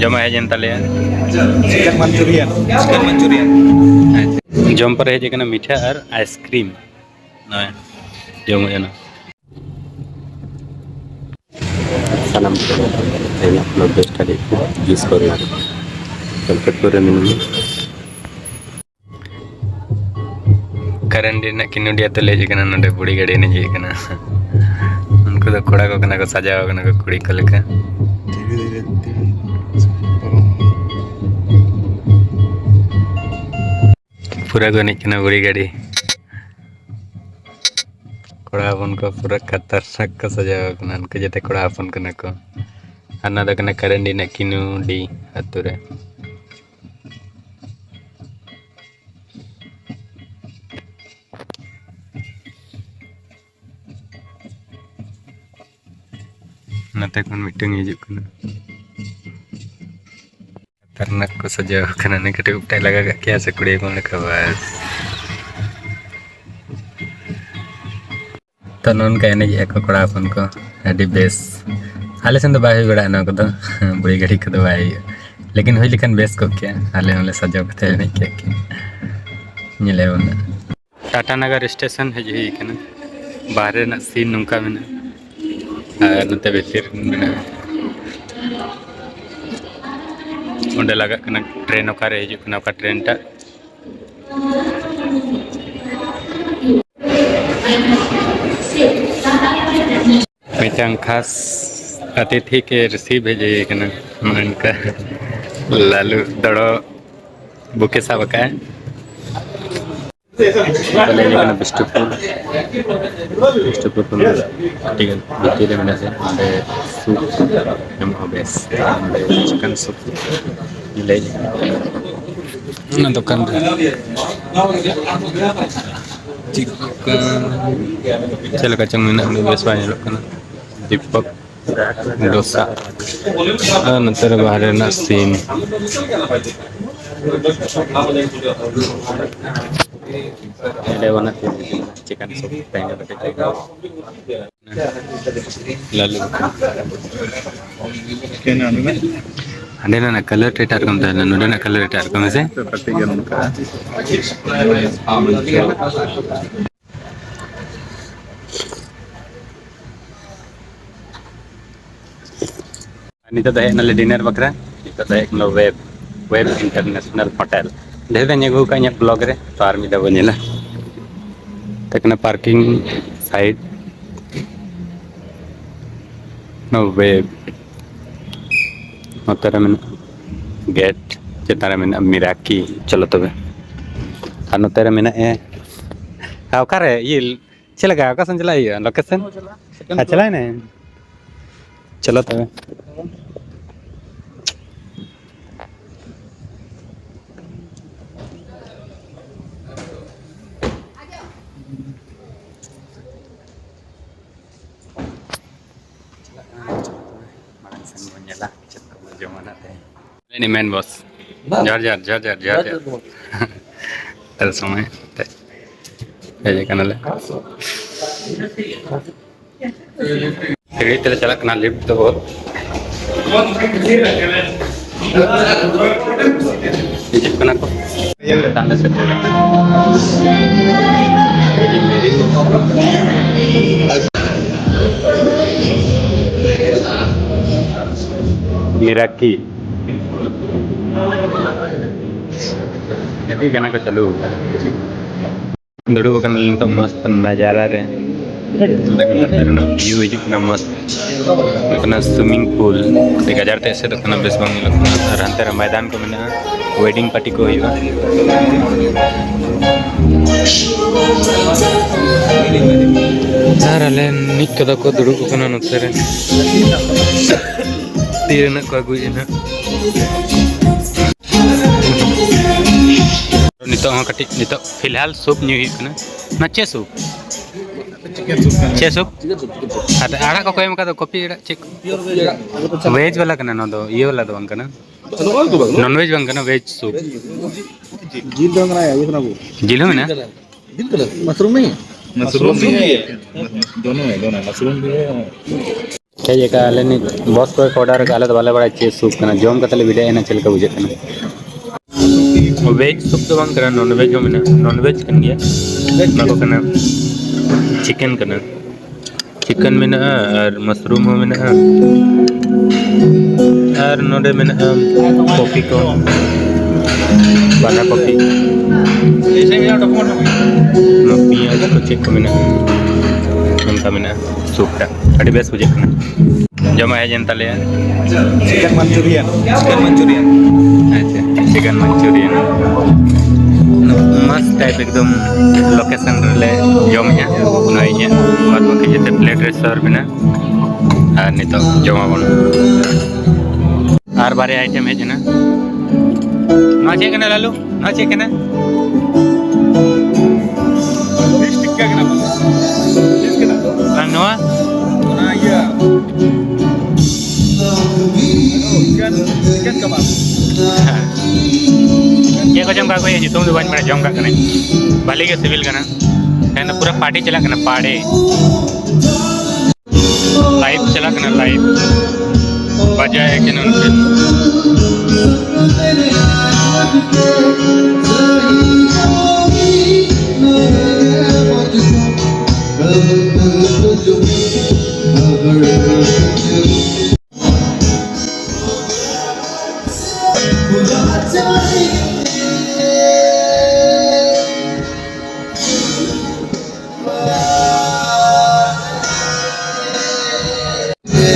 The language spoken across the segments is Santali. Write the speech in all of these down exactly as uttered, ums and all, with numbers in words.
ᱡᱚᱢᱟᱜ ᱦᱮᱡ ᱮᱱ ᱛᱟᱞᱮᱭᱟ᱾ ᱪᱤᱠᱮᱱ ᱢᱟᱧᱪᱩᱨᱤᱭᱟᱱ᱾ ᱪᱤᱠᱮᱱ ᱢᱟᱧᱪᱩᱨᱤᱭᱟᱱ᱾ ᱡᱚᱢ ᱯᱚᱨᱮ ᱦᱮᱡ ᱟᱠᱟᱱᱟ ᱢᱤᱴᱷᱟ ᱟᱨ ᱟᱭᱤᱥᱠᱨᱤᱢ᱾ ᱱᱚᱜᱼᱚᱭ ᱡᱚᱢ ᱦᱩᱭ ᱮᱱᱟ᱾ ᱥᱟᱱᱟᱢ ᱠᱚ ᱛᱮᱦᱮᱧᱟᱜ vlog ᱫᱚ start ᱮᱫ ᱠᱟᱱᱟ ᱡᱩᱥ ᱠᱚᱨᱱᱟᱨ᱾ ᱠᱟᱞᱯᱮᱴ ᱠᱚᱨᱮ ᱢᱤᱱᱟᱹᱧᱟ᱾ ᱠᱟᱨᱮᱱ ᱨᱮᱱᱟᱜ ᱠᱤᱱᱩᱰᱤᱭᱟ ᱛᱮ ᱞᱮ ᱦᱮᱡ ᱟᱠᱟᱱᱟ, ᱱᱚᱰᱮ ᱵᱩᱲᱤ ᱜᱟᱹᱰᱤ ᱮᱱᱮᱡ ᱦᱩᱭᱩᱜ ᱠᱟᱱᱟ᱾ ᱩᱱᱠᱩ ᱫᱚ ᱠᱚᱲᱟ ᱠᱚ ᱠᱟᱱᱟ ᱠᱚ, ᱥᱟᱡᱟᱣ ᱠᱟᱱᱟ ᱠᱚ ᱠᱩᱲᱤ ᱠᱚ ᱞᱮᱠᱟ᱾ ᱯᱩᱨᱟᱹ ᱠᱚ ᱮᱱᱮᱡ ᱠᱟᱱᱟ ᱵᱩᱲᱤ ᱜᱟᱹᱰᱤ᱾ ᱠᱚᱲᱟ ᱦᱚᱯᱚᱱ ᱠᱚ ᱯᱩᱨᱟᱹ ᱠᱷᱟᱛᱟᱨᱱᱟᱠ ᱠᱚ ᱥᱟᱡᱟᱣ ᱠᱟᱱᱟ, ᱩᱱᱠᱩ ᱡᱚᱛᱚ ᱠᱚᱲᱟ ᱦᱚᱯᱚᱱ ᱠᱟᱱᱟ ᱠᱚ᱾ ᱟᱨ ᱱᱚᱣᱟ ᱫᱚ ᱠᱟᱱᱟ ᱠᱟᱨᱮᱱᱰᱤ ᱨᱮᱱᱟᱜ ᱠᱤᱱᱩᱰᱤ ᱟᱹᱛᱩ ᱨᱮ᱾ ᱱᱚᱛᱮ ᱠᱷᱚᱱ ᱢᱤᱫᱴᱟᱝ ᱦᱤᱡᱩᱜ ᱠᱟᱱᱟ᱾ ᱠᱷᱟᱛᱟᱨᱱᱟᱠ ᱠᱚ ᱥᱟᱡᱟᱣ ᱠᱟᱱᱟ᱾ ᱱᱤᱭᱟᱹ ᱠᱟᱹᱴᱤᱡ ᱩᱵ ᱴᱟᱜ ᱞᱟᱜᱟ ᱠᱟᱜ ᱠᱮᱭᱟ ᱥᱮ ᱠᱩᱲᱤ ᱦᱚᱯᱚᱱ ᱞᱮᱠᱟ, ᱵᱟᱥ᱾ ᱛᱚ, ᱱᱚᱝᱠᱟ ᱮᱱᱮᱡ ᱮᱫᱟ ᱠᱚ ᱠᱚᱲᱟ ᱦᱚᱯᱚᱱ ᱠᱚ, ᱟᱹᱰᱤ ᱵᱮᱥ᱾ ᱟᱞᱮ ᱥᱮᱱ ᱫᱚ ᱵᱟᱭ ᱦᱩᱭ ᱵᱟᱲᱟᱜᱼᱟ ᱱᱚᱣᱟ ᱠᱚᱫᱚ, ᱵᱩᱲᱤ ᱜᱟᱹᱰᱤ ᱠᱚᱫᱚ ᱵᱟᱭ ᱦᱩᱭᱩᱜᱼᱟ, ᱞᱮᱠᱤᱱ ᱦᱩᱭ ᱞᱮᱠᱷᱟᱱ ᱵᱮᱥ ᱠᱚᱜ ᱠᱮᱭᱟ, ᱟᱞᱮ ᱦᱚᱸᱞᱮ ᱥᱟᱡᱟᱣ ᱠᱟᱛᱮ ᱮᱱᱮᱡ ᱠᱮᱫ ᱠᱮᱭᱟ᱾ ᱧᱮᱞᱮ ᱵᱚᱱ ᱱᱟᱜ᱾ ᱴᱟᱴᱟ ᱱᱟᱜᱟᱨ ᱥᱴᱮᱥᱚᱱ ᱦᱮᱡ ᱦᱩᱭ ᱠᱟᱱᱟ᱾ ᱵᱟᱦᱨᱮ ᱨᱮᱱᱟᱜ ᱥᱤᱱ ᱱᱚᱝᱠᱟ ᱢᱮᱱᱟᱜᱼᱟ, ᱟᱨ ᱱᱚᱛᱮ ᱵᱷᱤᱛᱤᱨ ᱢᱮᱱᱟᱜᱼᱟ᱾ ᱚᱸᱰᱮ ᱞᱟᱜᱟᱜ ᱠᱟᱱᱟ ᱴᱨᱮᱱ, ᱚᱠᱟᱨᱮ ᱦᱤᱡᱩᱜ ᱠᱟᱱᱟ ᱚᱠᱟ ᱴᱨᱮᱱ ᱴᱟᱜ᱾ ᱢᱤᱫᱴᱟᱝ ᱠᱷᱟᱥ ᱟᱛᱤᱛᱷᱤ ᱠᱮ ᱨᱤᱥᱤᱵᱷ ᱦᱮᱡ ᱦᱩᱭ ᱠᱟᱱᱟ᱾ ᱱᱚᱜᱼᱚᱭ ᱱᱚᱝᱠᱟ ᱞᱟᱞᱩ ᱫᱚᱲᱚ ᱵᱩᱠᱮ ᱥᱟᱵ ᱟᱠᱟᱫᱼᱟ᱾ ᱛᱟᱦᱞᱮ ᱦᱮᱡ ᱠᱟᱱᱟ ᱵᱤᱥᱱᱩᱯᱩᱨ᱾ ᱵᱤᱥᱱᱩᱯᱩᱨ ᱠᱷᱚᱱ ᱟᱹᱰᱤ ᱜᱟᱱ ᱵᱷᱤᱛᱤᱨ ᱨᱮ ᱢᱮᱱᱟᱜ ᱞᱮᱭᱟ᱾ ᱚᱸᱰᱮ ᱥᱩᱯ ᱧᱟᱢᱚᱜᱼᱟ ᱵᱮᱥ᱾ ᱚᱸᱰᱮ ᱪᱤᱠᱮᱱ ᱥᱩᱯ ᱞᱮ ᱦᱮᱡ ᱠᱟᱱᱟ᱾ ᱚᱱᱟ ᱫᱚᱠᱟᱱ ᱨᱮ ᱪᱤᱠᱮᱱ ᱪᱮᱫ ᱞᱮᱠᱟ ᱪᱚᱝ ᱢᱮᱱᱟᱜᱼᱟ, ᱩᱱᱟᱹᱜ ᱵᱮᱥ ᱵᱟᱭ ᱧᱮᱞᱚᱜ ᱠᱟᱱᱟ᱾ ᱫᱤᱯᱚᱠ ᱰᱳᱥᱟ᱾ ᱟᱨ ᱱᱚᱛᱮ ᱨᱮ ᱵᱟᱦᱨᱮ ᱨᱮᱱᱟᱜ ᱥᱤᱱ᱾ ᱱᱚᱰᱮ ᱵᱟᱱᱟᱨ ᱪᱤᱠᱮᱱ ᱥᱩᱯ ᱛᱟᱦᱮᱸ ᱠᱟᱱᱟ᱾ ᱞᱟᱞᱩ᱾ ᱦᱟᱸᱰᱮᱱᱟᱜ ᱠᱟᱞᱟᱨ ᱮᱴᱟᱜ ᱨᱚᱠᱚᱢ ᱛᱟᱦᱮᱱᱟ, ᱱᱚᱰᱮᱱᱟᱜ ᱠᱟᱞᱟᱨ ᱮᱴᱟᱜ ᱨᱚᱠᱚᱢ, ᱦᱮᱸ ᱥᱮ? ᱱᱤᱛᱚᱜ ᱫᱚ ᱦᱮᱡ ᱱᱟᱞᱮ ᱰᱤᱱᱟᱨ ᱵᱟᱠᱷᱨᱟ᱾ ᱱᱤᱛᱚᱜ ᱫᱚ ᱦᱮᱡ ᱠᱟᱱᱟ ᱣᱮᱵ, ᱣᱮᱵ ᱤᱱᱴᱟᱨᱱᱮᱥᱱᱟᱞ ᱦᱳᱴᱮᱞ᱾ ᱰᱷᱮᱨ ᱫᱚᱧ ᱟᱹᱜᱩ ᱟᱠᱟᱫ ᱤᱧᱟᱹᱜ ᱵᱞᱚᱜ ᱨᱮ, ᱛᱚ ᱟᱨ ᱢᱤᱫ ᱫᱷᱟᱣ ᱵᱚᱱ ᱧᱮᱞᱟ᱾ ᱛᱟᱠᱱᱟ ᱯᱟᱨᱠᱤᱝ ᱥᱟᱭᱤᱰ ᱱᱚ ᱣᱮᱵ᱾ ᱱᱚᱛᱮ ᱨᱮ ᱢᱮᱱᱟᱜᱼᱟ ᱜᱮᱴ, ᱪᱮᱛᱟᱱ ᱨᱮ ᱢᱮᱱᱟᱜᱼᱟ ᱢᱤᱨᱟᱠᱤ᱾ ᱪᱚᱞᱚ ᱛᱚᱵᱮ, ᱟᱨ ᱱᱚᱛᱮ ᱨᱮ ᱢᱮᱱᱟᱜᱼᱟ, ᱚᱠᱟᱨᱮ ᱤᱭᱟᱹ ᱪᱮᱫ ᱞᱮᱠᱟ? ᱚᱠᱟ ᱥᱮᱱ ᱪᱟᱞᱟᱜ ᱦᱩᱭᱩᱜᱼᱟ? ᱞᱳᱠᱮᱥᱚᱱ? ᱟᱨ ᱪᱟᱞᱟᱣ ᱮᱱᱟᱭ? ᱪᱚᱞᱚ ᱛᱚᱵᱮ᱾ ᱪᱟᱞᱟᱜ ᱠᱟᱱᱟ, ᱪᱚᱞᱚ ᱛᱚᱵᱮ᱾ ᱢᱟᱲᱟᱝ ᱥᱮᱱ ᱵᱚᱱ ᱧᱮᱞᱟ ᱪᱮᱫ ᱠᱚᱵᱚᱱ ᱡᱚᱢᱟ ᱱᱟᱜ ᱛᱮᱦᱮᱧ᱾ ᱞᱟᱹᱭ ᱢᱮ ᱢᱮᱱ ᱵᱚᱥ᱾ ᱵᱟᱝ᱾ ᱡᱚᱦᱟᱨ ᱡᱚᱦᱟᱨ, ᱡᱚᱦᱟᱨ ᱡᱚᱦᱟᱨ, ᱡᱚᱦᱟᱨ ᱡᱚᱦᱟᱨ ᱡᱚᱦᱟᱨ᱾ ᱡᱚᱦᱟᱨ᱾ ᱛᱟᱦᱞᱮ ᱥᱚᱢᱚᱭ ᱛᱮ ᱦᱮᱡ ᱟᱠᱟᱱᱟᱞᱮ᱾ ᱥᱤᱲᱤ ᱛᱮᱞᱮ ᱪᱟᱞᱟᱜ ᱠᱟᱱᱟ, ᱞᱤᱯᱷᱴ ᱫᱚ ᱵᱚᱦᱩᱛ ᱦᱤᱡᱩᱜ ᱠᱟᱱᱟ ᱠᱚ᱾ ᱪᱮᱛᱟᱱ ᱞᱮ ᱥᱮᱴᱮᱨ ᱮᱱᱟ᱾ ᱢᱤᱨᱟᱠᱤ᱾ ᱜᱟᱛᱮ ᱠᱟᱱᱟ ᱠᱚ, ᱪᱟᱹᱞᱩ ᱟᱠᱟᱱᱟ᱾ ᱫᱩᱲᱩᱵ ᱟᱠᱟᱱᱟᱞᱮ ᱱᱤᱛᱚᱜ ᱢᱚᱥᱛ ᱱᱟᱡᱟᱨᱟ ᱨᱮ᱾ ᱵᱷᱤᱭᱩ ᱦᱤᱡᱩᱜ ᱠᱟᱱᱟ ᱢᱚᱥᱛ᱾ ᱦᱩᱭᱩᱜ ᱠᱟᱱᱟ ᱥᱩᱭᱢᱤᱝ ᱯᱩᱞ᱾ ᱟᱹᱰᱤ ᱜᱟᱡᱟᱲ ᱛᱮ ᱮᱥᱮᱫᱚᱜ ᱠᱟᱱᱟ, ᱵᱮᱥ ᱵᱟᱝ ᱧᱮᱞᱚᱜ ᱠᱟᱱᱟ᱾ ᱟᱨ ᱦᱟᱱᱛᱮ ᱨᱮ ᱢᱚᱭᱫᱟᱱ ᱠᱚ ᱢᱮᱱᱟᱜᱼᱟ, ᱳᱭᱮᱰᱤᱝ ᱯᱟᱨᱴᱤ ᱠᱚ ᱦᱩᱭᱩᱜᱼᱟ᱾ ᱟᱨ ᱟᱞᱮ ᱱᱤᱡ ᱠᱚᱫᱚ ᱠᱚ ᱫᱩᱲᱩᱵ ᱟᱠᱟᱱᱟ ᱱᱚᱛᱮ ᱨᱮ᱾ ᱛᱤ ᱨᱮᱱᱟᱜ ᱠᱚ ᱟᱹᱜᱩᱭᱮᱫᱼᱟ ᱱᱟᱦᱟᱜ᱾ ᱱᱤᱛᱚᱜ ᱦᱚᱸ ᱠᱟᱹᱴᱤᱡ, ᱱᱤᱛᱚᱜ ᱯᱷᱤᱞᱦᱟᱞ ᱥᱩᱯ ᱧᱩᱭ ᱦᱩᱭᱩᱜ ᱠᱟᱱᱟ᱾ ᱱᱚᱣᱟ ᱪᱮᱫ ᱥᱩᱯ? ᱪᱮᱫ ᱥᱩᱯ? ᱟᱨ ᱟᱲᱟᱜ ᱠᱚᱠᱚ ᱮᱢ ᱟᱠᱟᱫᱟ, ᱠᱚᱯᱤ ᱟᱲᱟᱜ, ᱪᱮᱫ? ᱵᱷᱮᱡᱽ ᱵᱟᱞᱟ ᱠᱟᱱᱟ ᱱᱚᱣᱟ ᱫᱚ, ᱤᱭᱟᱹ ᱵᱟᱞᱟ ᱫᱚ ᱵᱟᱝ ᱠᱟᱱᱟ᱾ ᱱᱚᱱ ᱵᱷᱮᱡᱽ ᱵᱟᱝ ᱠᱟᱱᱟ, ᱵᱷᱮᱡᱽ ᱥᱩᱯ᱾ ᱡᱤᱞ ᱫᱚ ᱠᱟᱱᱟ, ᱤᱭᱟᱹ ᱠᱟᱱᱟ ᱵᱚ᱾ ᱡᱤᱞ ᱦᱚᱸ ᱢᱮᱱᱟᱜᱼᱟ? ᱡᱤᱞ ᱠᱟᱱᱟ, ᱢᱟᱥᱨᱩᱢ ᱱᱟᱦᱤ᱾ मशरूम भी है। दोनों है, दोनों है। मशरूम भी है। ᱴᱷᱤᱠ ᱜᱮᱭᱟ, ᱟᱞᱮ ᱱᱤᱛ ᱵᱚᱥ ᱠᱚ ᱚᱰᱟᱨ ᱠᱟᱜᱼᱟ, ᱟᱞᱮ ᱫᱚ ᱵᱟᱞᱮ ᱵᱟᱲᱟᱭᱟ ᱪᱮᱫ ᱥᱩᱯ ᱠᱟᱱᱟ᱾ ᱡᱚᱢ ᱠᱟᱛᱮ ᱞᱮ ᱵᱤᱰᱟᱹᱭᱟ ᱮᱱᱟ ᱪᱮᱫ ᱞᱮᱠᱟ ᱵᱩᱡᱷᱟᱹᱜ ᱠᱟᱱᱟ᱾ ᱵᱷᱮᱡᱽ ᱥᱩᱯ ᱫᱚ ᱵᱟᱝ ᱠᱟᱱᱟ, ᱱᱚᱱ ᱵᱷᱮᱡᱽ ᱦᱚᱸ ᱢᱮᱱᱟᱜᱼᱟ, ᱱᱚᱱ ᱵᱷᱮᱡᱽ ᱠᱟᱱ ᱜᱮᱭᱟ᱾ ᱚᱱᱟ ᱠᱚ ᱠᱟᱱᱟ, ᱪᱤᱠᱮᱱ ᱠᱟᱱᱟ, ᱪᱤᱠᱮᱱ ᱢᱮᱱᱟᱜᱼᱟ ᱟᱨ ᱢᱟᱥᱨᱩᱢ ᱦᱚᱸ ᱢᱮᱱᱟᱜᱼᱟ᱾ ᱟᱨ ᱱᱚᱰᱮ ᱢᱮᱱᱟᱜᱼᱟ ᱠᱚᱯᱤ ᱠᱚ, ᱵᱟᱸᱫᱷᱟ ᱠᱚᱯᱤ, ᱱᱚᱣᱟ ᱯᱮᱸᱭᱟᱡᱽ ᱠᱚ ᱪᱮᱫ ᱠᱚ ᱢᱮᱱᱟᱜᱼᱟ, ᱚᱱᱠᱟ ᱢᱮᱱᱟᱜᱼᱟ᱾ ᱥᱩᱯ ᱴᱟᱜ ᱟᱹᱰᱤ ᱵᱮᱥ ᱵᱩᱡᱷᱟᱹᱜ ᱠᱟᱱᱟ᱾ ᱡᱚᱢᱟᱜ ᱦᱮᱡ ᱮᱱ ᱛᱟᱞᱮᱭᱟ᱾ Chicken manchurian, chicken manchurian. ᱟᱪᱪᱷᱟ, ᱪᱤᱠᱮᱱ ᱢᱟᱱᱪᱩᱨᱤᱭᱟᱱ᱾ ᱢᱟᱥᱛ ᱴᱟᱭᱤᱯ ᱮᱠᱫᱚᱢ ᱞᱳᱠᱮᱥᱚᱱ ᱨᱮᱞᱮ ᱡᱚᱢᱮᱜᱼᱟ᱾ ᱱᱚᱜᱼᱚᱭ ᱤᱧᱟᱹᱜ ᱵᱟᱫ ᱵᱟᱹᱠᱤ ᱡᱚᱛᱚ ᱯᱞᱮᱴ ᱨᱮ ᱥᱟᱨᱵᱷ ᱮᱱᱟ᱾ ᱟᱨ ᱱᱤᱛᱚᱜ ᱡᱚᱢᱟᱵᱚᱱ᱾ ᱟᱨ ᱵᱟᱨᱭᱟ ᱟᱭᱴᱮᱢ ᱦᱮᱡ ᱮᱱᱟ᱾ ᱱᱚᱣᱟ ᱪᱮᱫ ᱠᱟᱱᱟ ᱞᱟᱞᱩ? ᱱᱚᱣᱟ ᱪᱮᱫ ᱠᱟᱱᱟ? ᱵᱤᱥ ᱴᱟᱠᱟ ᱠᱟᱱᱟ ᱵᱚᱞᱮ᱾ ᱵᱤᱥ ᱠᱟᱱᱟ᱾ ᱟᱨ ᱱᱚᱣᱟ? ᱚᱱᱟ ᱤᱭᱟᱹ᱾ Chicken, chicken kebab. ᱦᱮᱸ᱾ ᱪᱮᱫ ᱠᱚᱪᱚᱝ ᱚᱱᱠᱟ ᱠᱚ ᱧᱩᱛᱩᱢ ᱫᱚ ᱵᱟᱹᱧ ᱵᱟᱲᱟᱭᱟ, ᱡᱚᱢ ᱠᱟᱜ ᱠᱟᱹᱱᱟᱹᱧ᱾ ᱵᱷᱟᱞᱮ ᱜᱮ ᱥᱤᱵᱤᱞ ᱠᱟᱱᱟ᱾ ᱛᱮᱦᱮᱧ ᱫᱚ ᱯᱩᱨᱟᱹ ᱯᱟᱨᱴᱤ ᱪᱟᱞᱟᱜ ᱠᱟᱱᱟ, ᱯᱟᱨᱴᱤ᱾ ᱞᱟᱭᱤᱵᱷ ᱪᱟᱞᱟᱜ ᱠᱟᱱᱟ, ᱞᱟᱭᱤᱵᱷ᱾ ᱵᱟᱡᱟᱭ ᱠᱟᱱᱟ ᱩᱱᱠᱤᱱ᱾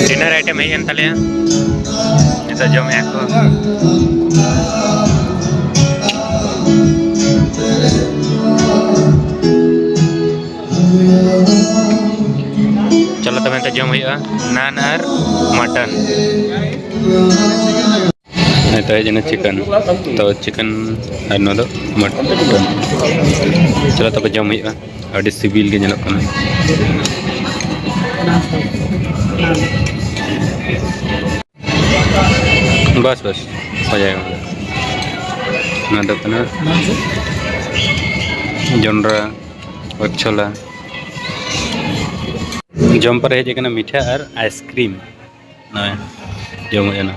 ᱰᱤᱱᱟᱨ ᱟᱭᱴᱮᱢ ᱦᱮᱡ ᱮᱱ ᱛᱟᱞᱮᱭᱟ, ᱱᱤᱛᱚᱜ ᱡᱚᱢᱮᱫᱼᱟ ᱠᱚ᱾ ᱪᱚᱞᱚ ᱛᱚᱵᱮ ᱱᱤᱛᱚᱜ ᱡᱚᱢ ᱦᱩᱭᱩᱜᱼᱟ, ᱱᱟᱱ ᱟᱨ ᱢᱟᱴᱚᱱ᱾ ᱱᱤᱛᱚᱜ ᱦᱮᱡ ᱮᱱᱟ ᱪᱤᱠᱮᱱ, ᱛᱚ ᱪᱤᱠᱮᱱ ᱟᱨ ᱱᱚᱣᱟ ᱫᱚ ᱢᱟᱴᱚᱱ᱾ ᱪᱚᱞᱚ ᱛᱚᱵᱮ ᱡᱚᱢ ᱦᱩᱭᱩᱜᱼᱟ, ᱟᱹᱰᱤ ᱥᱤᱵᱤᱞ ᱜᱮ ᱧᱮᱞᱚᱜ ᱠᱟᱱᱟ᱾ ᱵᱟᱥ, ᱵᱟᱥ, ᱦᱳᱭ ᱡᱟᱭᱜᱟ᱾ ᱱᱚᱣᱟ ᱫᱚ ᱠᱟᱱᱟ ᱡᱚᱱᱰᱨᱟ, ᱟᱨ ᱪᱷᱳᱞᱟ᱾ ᱡᱚᱢ ᱯᱚᱨᱮ ᱦᱮᱡ ᱟᱠᱟᱱᱟ ᱢᱤᱴᱷᱟ ᱟᱨ ᱟᱭᱤᱥᱠᱨᱤᱢ᱾ ᱱᱚᱜᱼᱚᱭ ᱡᱚᱢ ᱦᱩᱭ ᱮᱱᱟ᱾